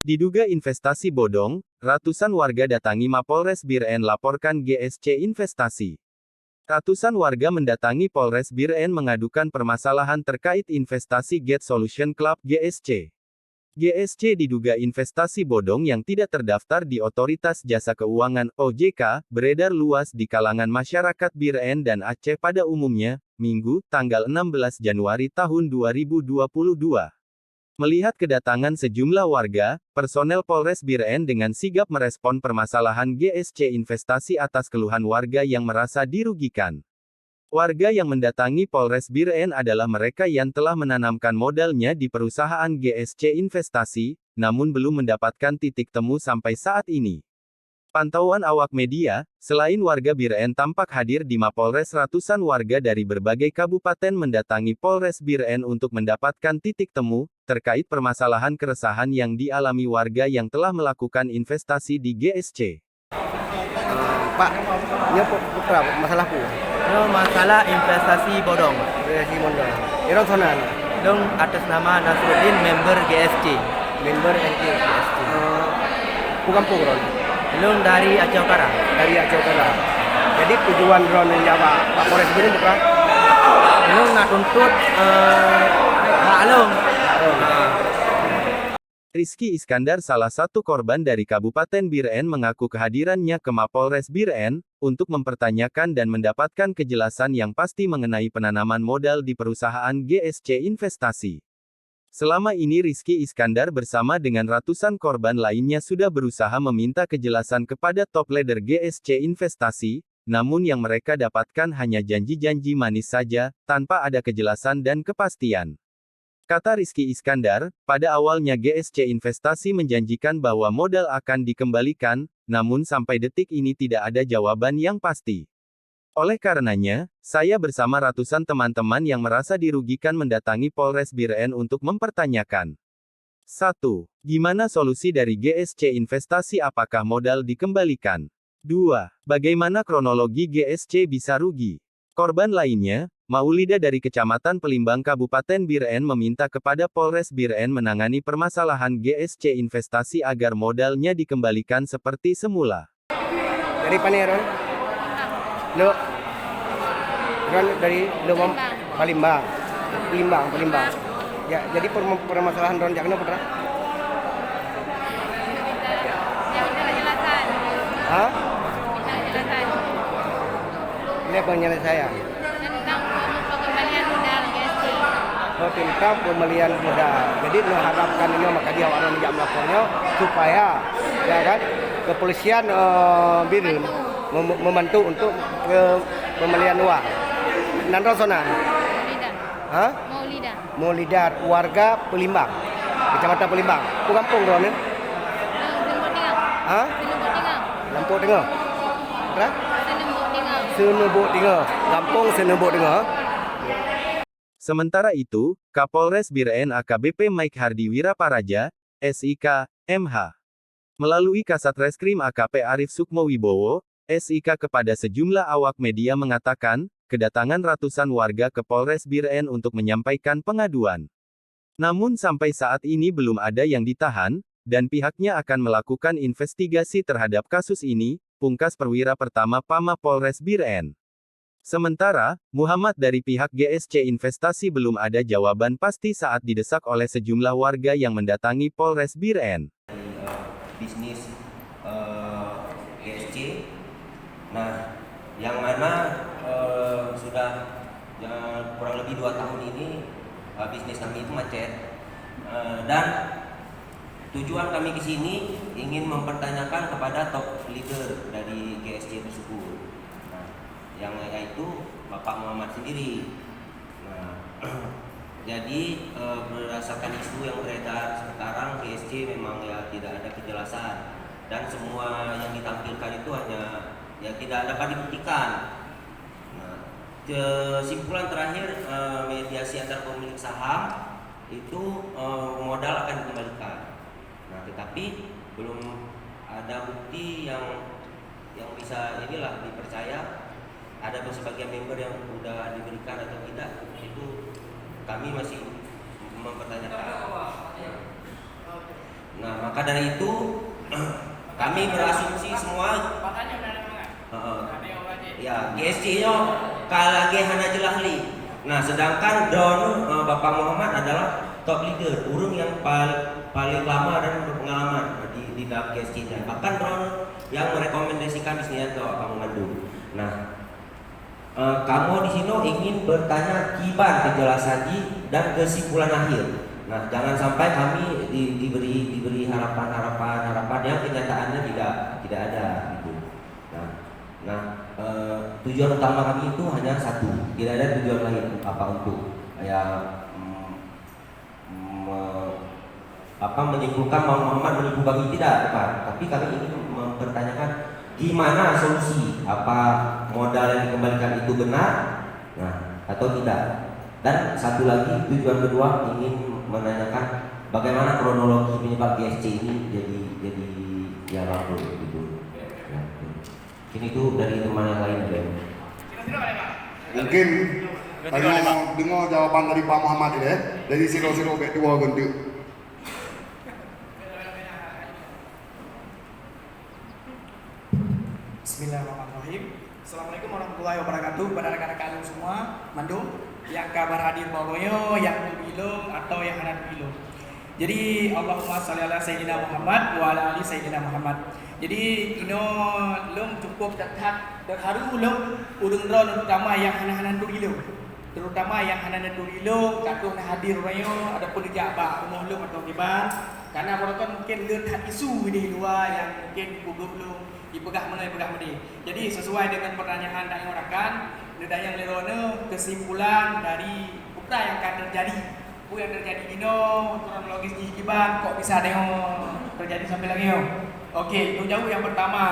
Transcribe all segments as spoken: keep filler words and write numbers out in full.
Diduga investasi bodong, ratusan warga datangi Mapolres Bir En laporkan G S C Investasi. Ratusan warga mendatangi Polres Bir En mengadukan permasalahan terkait investasi Gate Solution Club G S C. G S C diduga investasi bodong yang tidak terdaftar di Otoritas Jasa Keuangan, O J K, beredar luas di kalangan masyarakat Bir En dan Aceh pada umumnya, Minggu, tanggal enam belas Januari tahun dua ribu dua puluh dua. Melihat kedatangan sejumlah warga, personel Polres Bir En dengan sigap merespon permasalahan G S C Investasi atas keluhan warga yang merasa dirugikan. Warga yang mendatangi Polres Bir En adalah mereka yang telah menanamkan modalnya di perusahaan G S C Investasi, namun belum mendapatkan titik temu sampai saat ini. Pantauan awak media, selain warga Bir En tampak hadir di Mapolres, ratusan warga dari berbagai kabupaten mendatangi Polres Bir En untuk mendapatkan titik temu terkait permasalahan keresahan yang dialami warga yang telah melakukan investasi di G S C. Eh, Pak, nyoe pu-, putra, masalah peue? Nyoe masalah investasi bodong. Investasi bodong. Droen soe nan? Lôn atas nama Nasruddin, member G S C. Member G S C. Eh, peue gampông droen? Lôn dari Aceh Utara. Dari Aceh Utara. Jadi tujuan droen jak bak, bak Polres Bir En peue? Lôn nak tuntut, eh, hak lôn. Oh. Ah. Rizky Iskandar, salah satu korban dari Kabupaten Bir En, mengaku kehadirannya ke Mapolres Bir En untuk mempertanyakan dan mendapatkan kejelasan yang pasti mengenai penanaman modal di perusahaan G S C Investasi. Selama ini Rizky Iskandar bersama dengan ratusan korban lainnya sudah berusaha meminta kejelasan kepada top leader G S C Investasi, namun yang mereka dapatkan hanya janji-janji manis saja, tanpa ada kejelasan dan kepastian. Kata Rizky Iskandar, pada awalnya G S C Investasi menjanjikan bahwa modal akan dikembalikan, namun sampai detik ini tidak ada jawaban yang pasti. Oleh karenanya, saya bersama ratusan teman-teman yang merasa dirugikan mendatangi Polres Bir En untuk mempertanyakan. Satu, gimana solusi dari G S C Investasi, apakah modal dikembalikan? Dua, bagaimana kronologi G S C bisa rugi? Korban lainnya, Maulida dari Kecamatan Pelimbang, Kabupaten Bir En, meminta kepada Polres Bir En menangani permasalahan G S C Investasi agar modalnya dikembalikan seperti semula. Dari pane droen? Lôn, droen dari Lubang Palimbang. Palimbang, Palimbang. Ya, jadi perm-, permasalahan droen jak keunoe peue? Ha? Ini penyelesaian. Tentang pengembalian modal G S C. Oh, tentang pembelian modal. Jadi, neuharapkan nyoe maka jih awak nyoe jak melapor nyoe supaya, ya kan, kepolisian, eh, Bir En mem-, membantu untuk ke pembelian uang. Nan droen soe nan? Maulida. Ha? Maulida. Maulida, warga Pelimbang, Kecamatan Pelimbang. Peue gampông droen nyoe? Seunubok Teungoh. Ha? Seunubok Teungoh. Lampôk Teungoh. Tra? Seunubok Teungoh. Seunubok Teungoh. Gampông Seunubok Teungoh. Sementara itu, Kapolres Bir En A K B P Mike Hardi Wiraparaja, S I K, M H, melalui Kasat Reskrim A K P Arif Sukmo Wibowo, S I K, kepada sejumlah awak media mengatakan, kedatangan ratusan warga ke Polres Bir En untuk menyampaikan pengaduan. Namun sampai saat ini belum ada yang ditahan, dan pihaknya akan melakukan investigasi terhadap kasus ini, pungkas Perwira Pertama Pama Polres Bir En. Sementara, Muhammad dari pihak G S C Investasi belum ada jawaban pasti saat didesak oleh sejumlah warga yang mendatangi Polres Bir En. Eh, bisnis, eh, G S C. Nah, yang mana, eh, sudah, ya, kurang lebih dua tahun ini, eh, bisnis kami itu macet. Eh, dan tujuan kami ke sini ingin mempertanyakan kepada top leader dari G S C tersebut. Nah, yang yaitu Bapak Muhammad sendiri. Nah, jadi, eh, berdasarkan isu yang beredar sekarang, G S C memang, ya, tidak ada kejelasan dan semua yang ditampilkan itu hanya, ya, tidak dapat dibuktikan. Nah, kesimpulan terakhir, eh, mediasi antar pemilik saham itu, eh, modal akan dikembalikan. Nah, tetapi belum ada bukti yang, yang bisa inilah dipercaya. Ada sebagian member yang sudah diberikan atau tidak, itu kami masih mempertanyakan. Ya. Nah, maka dari itu kami berasumsi semua. Heeh. Ya, G S C nyoe ka lagèe hana jeulaih lé. Nah, sedangkan droeneuh, eh, Bapak Muhammad adalah top leader, ureueng yang pal-, paling lama dan berpengalaman di, di dalam G S C nyan. Bahkan droeneuh yang merekomendasikan Bisnianto Bapak Muhammad. Nah, eh, kamoe di sinoe ingin bertanya kiban kejelasan jih dan kesimpulan akhir. Nah, jangan sampai kami di, diberi, diberi harapan-harapan, harapan yang kenyataannya tidak, tidak ada gitu. Nah, nah, eh, tujuan utama kami itu hanya satu, tidak ada tujuan lain apa untuk ya, mm, me-, apa, menyimpulkan Bang Muhammad menipu kami, tidak, bukan. Tapi kami ingin mempertanyakan gimana solusi, apa modal yang dikembalikan itu benar, nah, atau tidak. Dan satu lagi, tujuan kedua ingin menanyakan bagaimana kronologi penyebab G S C ini jadi, jadi ya, bangkrut gitu. Ya, gitu. Mungkin itu dari teman yang lain ada. Mungkin tanyoe deungoe jawaban dari Pak Muhammad tadi, eh. Jadi sidroe-sidroe bèk tuwoe geunteuk. Bismillahirrahmanirrahim. Assalamualaikum warahmatullahi wabarakatuh. Kepada rakan-rakan semua, mandum nyang ka berhadir bak uroe nyoe, nyang turi lôn atau nyang hana turi lôn. Jadi, Allahumma shalli ala Sayyidina Muhammad wa ala ali Sayyidina Muhammad. Jadi, inoe lôn cukup that-that terharu lôn, ureueng droe terutama nyang hana-hana turi lôn. Terutama nyang hana neuturi lôn, ka troh neuhadir uroe nyoe, ataupun neujak bak rumoh lôn atau kiban. Karena baroe kan mungkin le that isu di luwa nyang mungkin jipeugah lôn, jipeugah meunoe, jipeugah meudeh. Jadi, sesuai dengan pertanyaan tanyoe rakan, neutanyong lé droeneuh kesimpulan dari peue nyang ka teujadi. Peue nyang teujadi inoe, kronologis jih kiban, kok bisa tanyoe teujadi sampai lagèe nyoe. Oke, untuk jaweueb nyang pertama,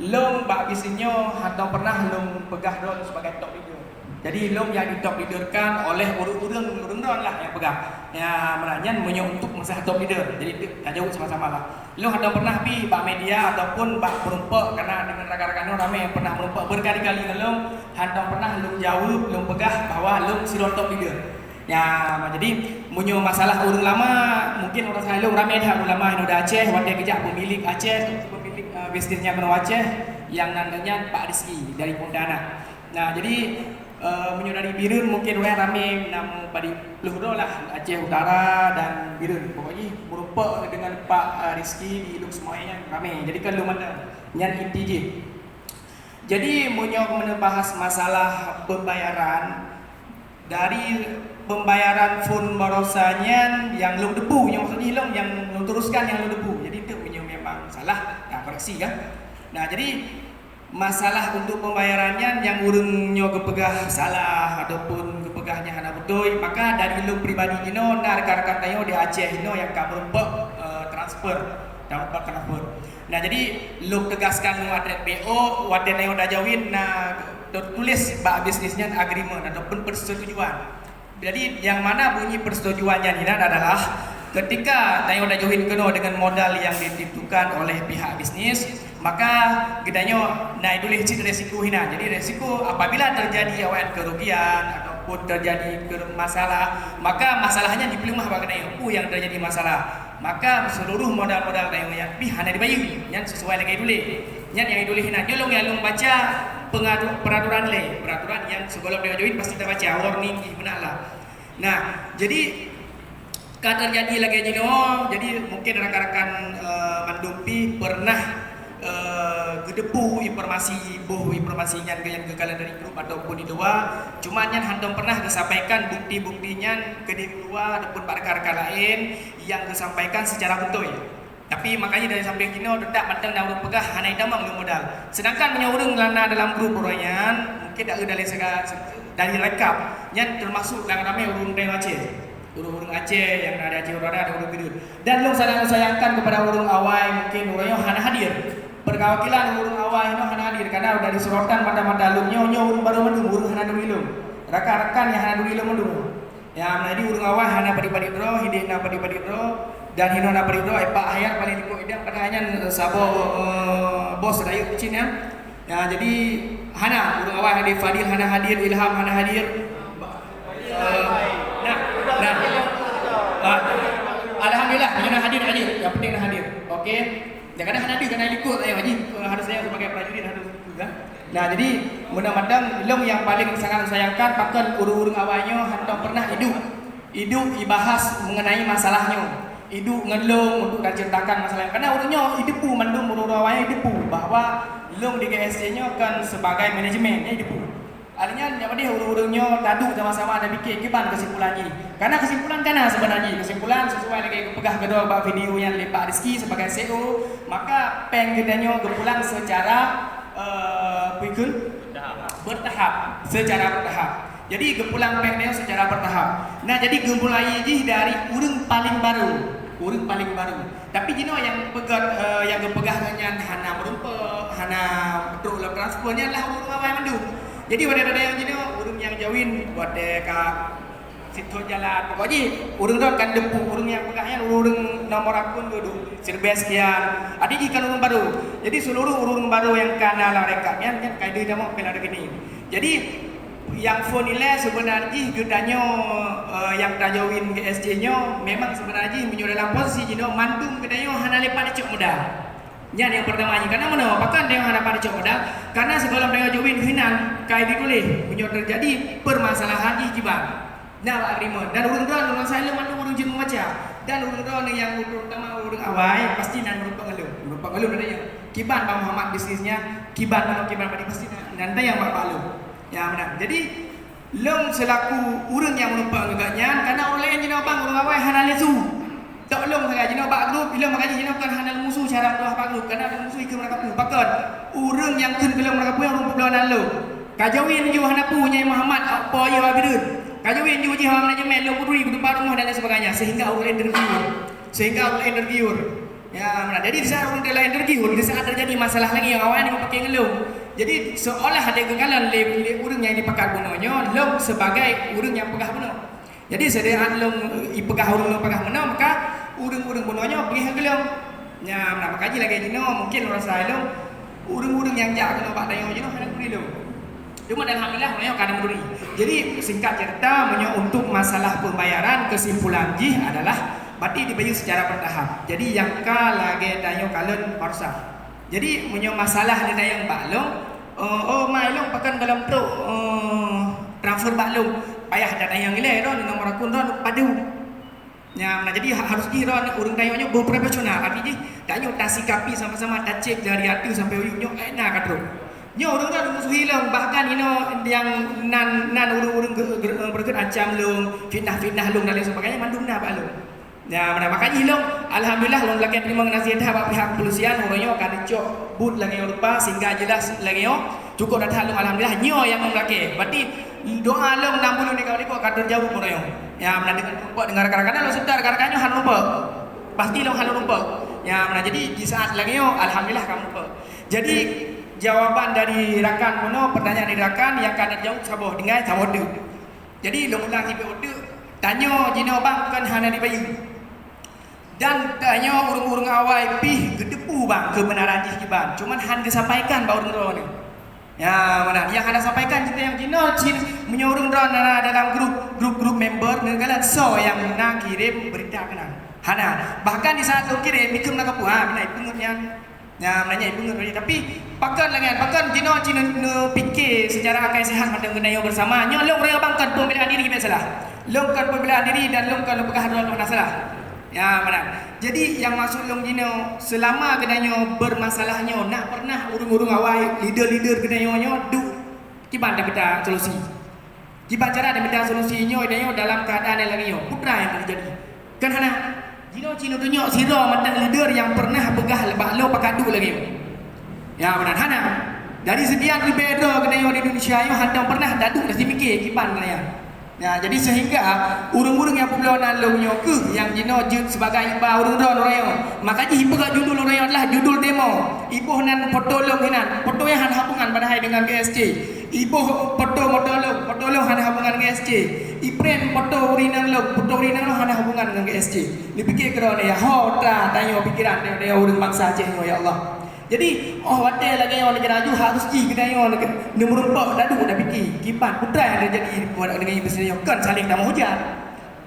lôn bak bisnis nyoe hantom pernah lôn peugah droe lôn sebagai top leader. Jadi, lôn nyang di top leader kan oleh ureueng-ureueng, ureueng droe lah nyang peugah. Ya, meunan nyan meunyoe untuk masalah top leader. Jadi, tajaweueb sama-sama lah. Lôn hantom pernah pih bak media ataupun bak peurumpok, karena dengan rakan-rakan lôn ramè nyang pernah meurumpok berkali-kali ngon lôn, hantom pernah lôn jaweueb, lôn peugah bahwa lôn sidroe top leader. Ya, jadi meunyoe masalah ureueng lama, mungkin ureueng Aceh lôn ramè that ureueng lama nyang udah Aceh, watèe geujak pemilik Aceh, pemilik, eh, bisnis nyang keunoe Aceh, nyang nan nyan Pak Rizky dari Pontianak. Nah, jadi, eh, meunyoe dari Bireuen mungkin ureueng ramè nam padum ploh droe lah, Aceh Utara dan Bireuen. Pokok jih meurumpok dengan Pak, eh, Rizky di Lhokseumawe nyan ramè. Jadi kan lôn mantong. Nyan inti jih. Jadi meunyoe keuneuk bahas masalah pembayaran, dari pembayaran phon barosa nyan nyang lôn debu, nyang maksud jih lôn nyang lôn teruskan nyang lôn debu. Jadi tu meunyoe memang salah, nah, koreksi kan. Nah, jadi masalah untuk pembayaran nyan nyang ureueng nyoe geupeugah salah ataupun geupeugah nyang hana beutôi, maka dari lôn pribadi jinoe na rakan-rakan tanyoe di Aceh jinoe nyang ka meurumpok, eh, transfer, transfer, transfer. Nah, jadi lôn teugaskan lôn ateueh B O, watèe tanyoe tajoin na teutuléh bak bisnis nyan agreement ataupun persetujuan. Jadi, nyang mana bunyi persetujuan nyan inan adalah ketika tanyoe tajoin keunoe dengan modal nyang ditentukan oleh pihak bisnis, maka geutanyoe na tuléh cit resiko inan. Jadi, resiko apabila terjadi awaknyan kerugian ataupun terjadi ke-, masalah, maka masalah nyan jipeuleumah bak geutanyoe. Peue nyang terjadi masalah? Maka seuluruh modal-modal tanyoe nyan pih hana dibayeue. Nyan sesuai lagèe tuléh. Nyan nyang tuléh inan. Nyoe lôn nyang lôn baca pengatu-, peraturan lé. Peraturan nyang sigohlom tanyoe join pasti tabaca, warning jih meunan lah. Nah, jadi ka teujadi lagèe jinoe, jadi mungkin rakan-rakan, eh, mandum pih pernah, eh, geudebu informasi, boh informasi nyan nyang geukalon dari grup ataupun di luwa. Cuma nyan hantom pernah geusampaikan bukti-bukti nyan keu di luwa ataupun bak rakan-rakan laén nyang geusampaikan secara beutôi. Tapi makanya dari sampéng jinoe teutap mantong na ureueng peugah hana jitamong lé modal. Sedangkan meunyoe ureueng na dalam grup ureueng nyan, mungkin dak dari sega-, dari lengkap, nyan teumasuk nyang ramé ureueng Aceh. Ureueng-ureueng Aceh nyang na di Aceh Utara dan ureueng Bireuen. Dan lôn sangat meusayangkan keupada ureueng awai mungkin ureueng nyoe hana hadir. Perwakilan ureueng awai nyoe hana hadir karena dari sorotan mata-mata lôn nyoe, nyoe ureueng barô mandum, ureueng hana turi lôn. Rakan-rakan nyang hana turi lôn mandum. Ya, meunajih ureueng awai hana padit-padit droe, hideh na padit-padit droe, dan hinoe na padit droe, Pak Hayat paléng likot idang, padahai nyan saboh, eh, bos rayeuk cit nyan. Ya, jadi hana, ureueng awai hadir, Fadil hana hadir, Ilham hana hadir. Eh, nah, nah. Ah, alhamdulillah. Hadir, hadir. Yang penting dah hadir. Okey. Jangan ada hadir, kena ikut saya, Haji. Eh, harus saya sebagai prajurit harus ikut, kan? Nah, jadi, meunan mandum, lôn nyang paléng sangat sayangkan pakon ureuëng-ureuëng awai nyoe hana pernah iduek, iduek ibahas mengenai masalah nyoe. Iduek ngon lôn untuk taceuritakan masalah nyoe. Karena ureuëng nyoe idepu mandum, ureuëng-ureuëng awai nyoe idepu bahwa lôn di K S C nyoe kan sebagai manajemen, nyan idepu. Akhirnya, nyan padeh ureuëng-ureuëng nyoe taduek sama-sama tapike kiban kesimpulan jih. Karena kesimpulan kana sebenarnya jih. Kesimpulan sesuai lagée geupeugah keudroe bak video nyan lé Pak Rizky sebagai C E O, maka péng geutanyoe geupulang secara, eh, pikun? Bertahap. Secara bertahap. Jadi geupulang péng nyoe secara bertahap. Nah, jadi geumulai jih dari ureuëng paling baru. Ureuëng paling baru. Tapi jinoe nyang peugah, eh, nyang geupeugah nyan hana meurumpok, hana trok lam transfer, nyan lah ureuëng awai mandum. Jadi watée tadayang jinoe ureuëng nyang join watée ka sithon jalan. Pokok jih ureuëng droe kan depu, ureuëng nyang peugah nyan ureuëng nomor akun dulu, seribu sekian. Adik jih kan ureuëng baru. Jadi seluruh ureuëng baru nyang ka na lam rekap nyan, nyan ka ideh tamong pela rekening. Jadi nyang phon ilée sebenarnya jih geutanyoe, eh, nyang tajoin K S C nyoe memang sebenarnya jih meunyoe dalam posisi jinoe mandum geutanyoe hana lepat icok modal. Nyan nyang pertama jih. Karena meunoe, pakon tanyoe hana lepat icok modal? Karena sigohlom tanyoe join hinan ka dituléh meunyoe terjadi permasalahan jih kiban. Nah, bak agreement. Dan ureuëng droe, ureuëng saya mandum ureuëng jeuet membaca. Dan ureuëng droe nyang terutama ureuëng awai pasti nan meureumpok ngon lôn. Meureumpok ngon lôn ada nyang kiban Bang Muhammad bisnisnya, kiban ngon kiban padi pasti nan, nan tayang bak, bak lôn. Ya, meunan. Jadi, lôn selaku ureuëng nyang meureumpok ngon gobnyan, karena ureuëng laén jinoe bang, ureuëng awai hana lé su. Tok lôn sagai jinoe bak grup, ilôn makajih jinoe kon hana lôn musu cara meutuah bak grup, karena lôn musu ikeu meuraka peue. Pakon? Ureuëng nyang kheun keu lôn meuraka peue ureuëng peubloe nan lôn. Ka join ju hana peue nyai Muhammad, po yeh Abidun. Ka join ju jih manajemen lôn kuduri keutupa rumoh dan lain sebagainya, sehingga ureuëng laén tergiur. Sehingga ureuëng laén tergiur. Ya, meunan. Jadi, di saat ureuëng laén tergiur, di saat terjadi masalah lagée nyoe, awaknyan meupaké ngon lôn. Jadi, seolah ada geukalon lé, lé ureuëng nyang dipakat bunoe nyoe, lôn sebagai ureuëng nyang peugah bunoe. Jadi, seudehan lôn, eh, ipeugah ureuëng lôn peugah bunoe, maka ureuëng-ureuëng bunoe nyoe peugah keu lôn. Ya, meunan. Maka jih lagée jinoe, mungkin lôn rasa lôn, ureuëng-ureuëng nyang jak keunoe bak tanyoe jinoe hana guri lôn. Cuma alhamdulillah, meunyoe ka na meuduri. Jadi, singkat cerita, meunyoe untuk masalah pembayaran, kesimpulan jih adalah berarti dibayeue secara bertahap. Jadi, nyang ka lagée tanyoe kalon baroesa. Jadi, meunyoe masalah neutanyong bak lôn, eh, oh, mai lôn pakon gohlom trok, eh, transfer bak lôn. Payah tatanyong ilée droe, nomor akun droe padum. Nyan, nah, jadi ha-, harus jih droe ureuëng tanyoe nyoe berprofesional. Arti jih, tanyoe tasikapi sama-sama, tacek dari ateueh sampai uyueng nyoe, eh, na ka trok. Nyoe ureuëng droe musuhi lôn, bahkan inoe nyang nan, nan ureuëng-ureuëng ge-, ge-, beureukat ancam lôn, fitnah-fitnah lôn dan lain sebagainya, mandum na bak lôn. Nyan, meunan, maka jih lôn, alhamdulillah, lôn lakée teurimong nasihat bak pihak kepolisian, uroe nyoe ka neucok buet lagée nyoe rupa, sehingga jelas lagée nyoe, cukup that lôn, alhamdulillah, nyoe nyang lôn lakée. Berarti, doa lôn enam buleuen di Kawalikot ka teujaweueb uroe nyoe. Ya, meunan deungon rumpok, deungon rakan-rakan, lôn seutôt rakan-rakan nyoe hana rumpok. Pasti lôn hana rumpok. Ya, meunan. Jadi, di saat lagée nyoe, alhamdulillah ka rumpok. Jadi, jawaban dari rakan bunoe, pertanyaan dari rakan nyang ka teujaweueb saboh, tinggai saboh teuk. Jadi, lôn ulang sibeuet teuk, tanyoe jinoe bang kon hana dibayeue. Dan tanyoe ureuëng-ureuëng awai pih geuteupeue bang keubeunaran jih kiban, cuman han geusampaikan bak ureuëng droeneuh. Ya, meunan. Nyang hana sampaikan cit nyang jinoe cit, meunyoe ureuëng droe na dalam grup, grup-grup member, neukalon soe nyang na kirém beurita keunan. Hana. Bahkan di saat lôn kirém, ikheun na kapeue, ha, meunan ipeungeut nyan. Nyan, meunan nyan ipeungeut lagée. Tapi, pakon lagée nyan, pakon jinoe cit neu-, neupike secara akai sehat mantong geutanyoe bersama. Nyoe lôn ureuëng abang kon pembelaan diri, biasalah. Lôn kon pembelaan diri dan lôn kon lôn peugah droe lôn hana salah. Ya, meunan. Jadi, nyang maksud lôn jinoe, seulama geutanyoe beurmasalah nyoe, na pernah ureuëng-ureuëng awai, leader-leader geutanyoe nyoe duek kiban tamita solusi. Kiban cara tamita solusi nyoe, geutanyoe dalam keuadaan nyang lagée nyoe. Peue teuma nyang teujadi? Kan hana. Jinoe cit neutunyok sidroe mantong leader nyang pernah peugah bak lôn pakat duek lagée nyoe. Ya, meunan hana. Dari sekian ribée droe geutanyoe di Indonesia nyoe hantom pernah taduek tasimiké kiban geutanyoe. Nah, jadi sehingga ureuëng-ureuëng nyang peubloe nan lôn nyoe kheueh nyang jinoe jeuet sibagai iba ureuëng droe uroe nyoe. Maka jih ipeugah judul uroe nyoe adalah judul demo. Iboh nan foto lôn hinan, foto nyang hana hubungan padahai deungon K S C. Iboh foto moto lôn, foto lôn hana hubungan ngon K S C. Iprint foto ureuëng inong lôn, foto ureuëng inong lôn hana hubungan ngon K S C. Neupike keudroe nyoe, ya, ho, tra, tanyoe pikeran, tanyoe, tanyoe ureuëng bansa Aceh nyoe, ya Allah. Jadi, oh watée lagée nyoe lagée laju harus jih geutanyoe neumeurumpok taduek tapike kiban peue nyang teujadi deungon iblih nyoe kon saléng tameuhujat.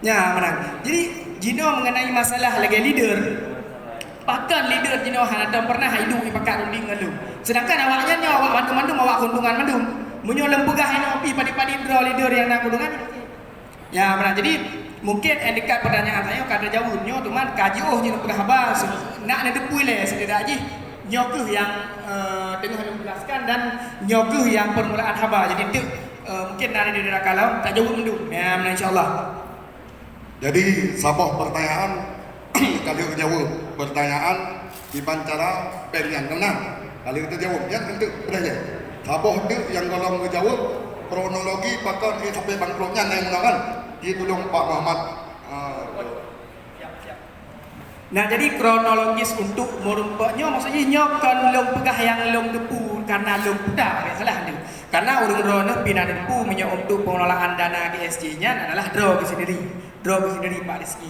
Nyan meunan. Jadi, Jinoe mengenai masalah lagée leader, pakon leader jinoe hana tom pernah iduek ipakat runding ngon lôn. Sedangkan awaknyan nyoe awak mandum-mandum awak keuntungan mandum. Meunyoe lôn peugah inoe pih padit-padit droe leader nyang na keuntungan, ya, meunan. Jadi, mungkin nyang dikat pertanyaan tanyoe ka teujaweueb nyoe, teuma ka jiôh jih lôn peugah haba, se-, nak neuteupeue lé seudedak jih, nyoe kheueh nyang, eh, teungoh lôn jelaskan dan nyoe kheueh nyang permulaan haba. Jadi, teuk, eh, mungkin na di daerah kalau tajaweueb mandum. Ya, meunan, insya Allah. Jadi, saboh pertanyaan ka lheueh jaweueb. Pertanyaan kiban cara péng nyan keunan ka lheueh teujaweueb. Nyan enteuk preh jeh. Saboh teuk nyang gohlom geujaweueb, kronologi pakon éh sampai bangkrot nyan nyang meunan kan? Jitulông Pak Muhammad. Ah. Nah, jadi kronologis untuk meurumpok nyoe, maksud jih nyoe kon lôn peugah nyang lôn teupeue karena lôn peugah, agak salah tu. Karena ureuëng droeneuh pih na teupeue meunyoe untuk pengelolaan dana G S C nyan adalah droe geuh sendiri, droe geuh sendiri Pak Rizky.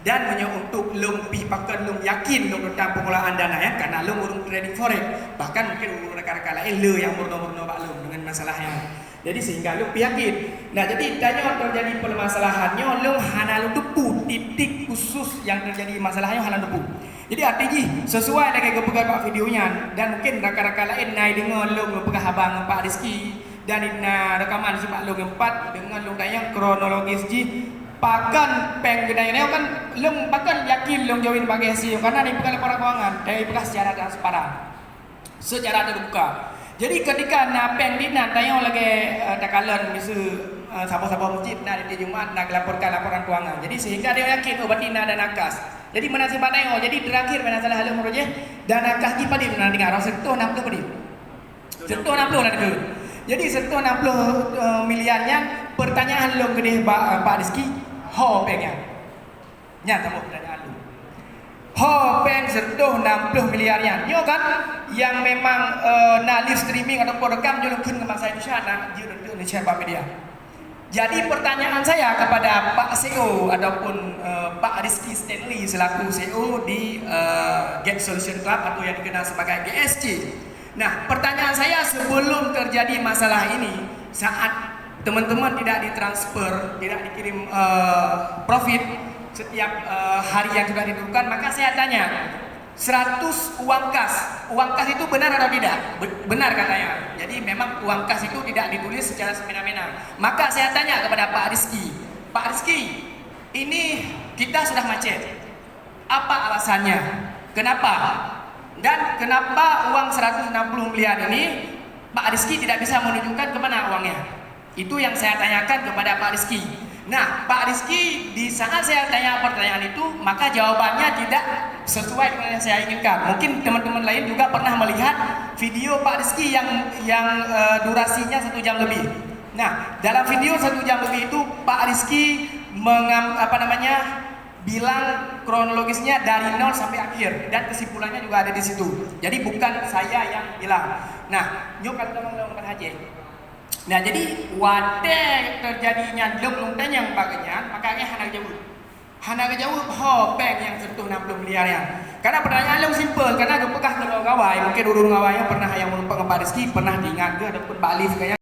Dan meunyoe untuk lôn pih pakon lôn yakin lôn tentang pengelolaan dana nyan, karena lôn ureuëng trading forex, bahkan mungkin ureuëng rakan-rakan laén le nyang meurunoe-meurunoe bak lôn dengan masalah nyan. Jadi sehingga lôn pih yakin. Nah, jadi tanyoe terjadi permasalahan nyoe lôn hana lôn teupeue titik khusus nyang terjadi masalah nyoe hana lôn teupeue. Jadi arti jih sesuai lagée geupeugah bak video nyan dan mungkin rakan-rakan laén na deungoe lôn geupeugah haba ngon Pak Rizky dan na rekaman sibak lôn ngon Pak deungon lôn tanyong kronologis jih pakon péng geutanyoe kan lôn pakon yakin lôn join bak G S C karena dipeugah laporan keuangan dan dipeugah secara transparan. Secara terbuka. Jadi ketika na péng dinan tanyoe lagée, eh, takalon miseue, eh, saboh-saboh masjid na di Jumat na gelaporkan laporan keuangan. Jadi sehingga dia yakin oh berarti na dana kas. Jadi meunan sibak tanyoe. Jadi terakhir meunan salah lôn meurojeh dana kas jih padit meunan dengar seratus enam puluh padit. Seratus enam puluh na dikeue. Jadi seratus enam puluh, eh, miliar nyan pertanyaan lôn keudeh ba, eh, Pak Rizky, ho péng nyan. Nyan saboh pertanyaan lôn. Ho péng seratus enam puluh miliar nyan. Nyoe kan yang memang, eh, na live streaming ataupun rekam nyoe lôn kheun ngon bahasa Indonesia na jeuet untuk di-share bak media. Jadi pertanyaan saya kepada Pak C E O ataupun, eh, Pak Rizky Stanley selaku C E O di, eh, Get Solution Club atau yang dikenal sebagai G S C. Nah, pertanyaan saya sebelum terjadi masalah ini, saat teman-teman tidak ditransfer, tidak dikirim, eh, profit setiap, eh, hari yang sudah ditentukan, maka saya tanya, seratus uang kas, uang kas itu benar atau tidak? Be-, benar katanya. Jadi memang uang kas itu tidak ditulis secara semena-mena. Maka saya tanya kepada Pak Rizky, "Pak Rizky, ini kita sudah macet. Apa alasannya? Kenapa? Dan kenapa uang seratus enam puluh miliar ini Pak Rizky tidak bisa menunjukkan ke mana uangnya?" Itu yang saya tanyakan kepada Pak Rizky. Nah, Pak Rizky, di saat saya tanya pertanyaan itu, maka jawabannya tidak sesuai dengan yang saya inginkan. Mungkin teman-teman lain juga pernah melihat video Pak Rizky yang yang, eh, durasinya satu jam lebih. Nah, dalam video satu jam lebih itu, Pak Rizky mengam-, apa namanya, bilang kronologisnya dari nol sampai akhir dan kesimpulannya juga ada di situ. Jadi bukan saya yang bilang. Nah, nyoe kalau teman-teman Haji. Nah, jadi watée terjadi nyan lôn lôn tanyong bak geuhnyan, maka geuhnyan hana geujaweueb. Hana geujaweueb ho péng nyang seratus enam puluh miliar nyan. Karena pertanyaan lôn simple, karena geupeugah keudroe gawai, mungkin ureuëng gawai nyan pernah nyang meureumpok ngon Pak Rizky, pernah teuingat keuh ataupun Pak Alif keuh nyan.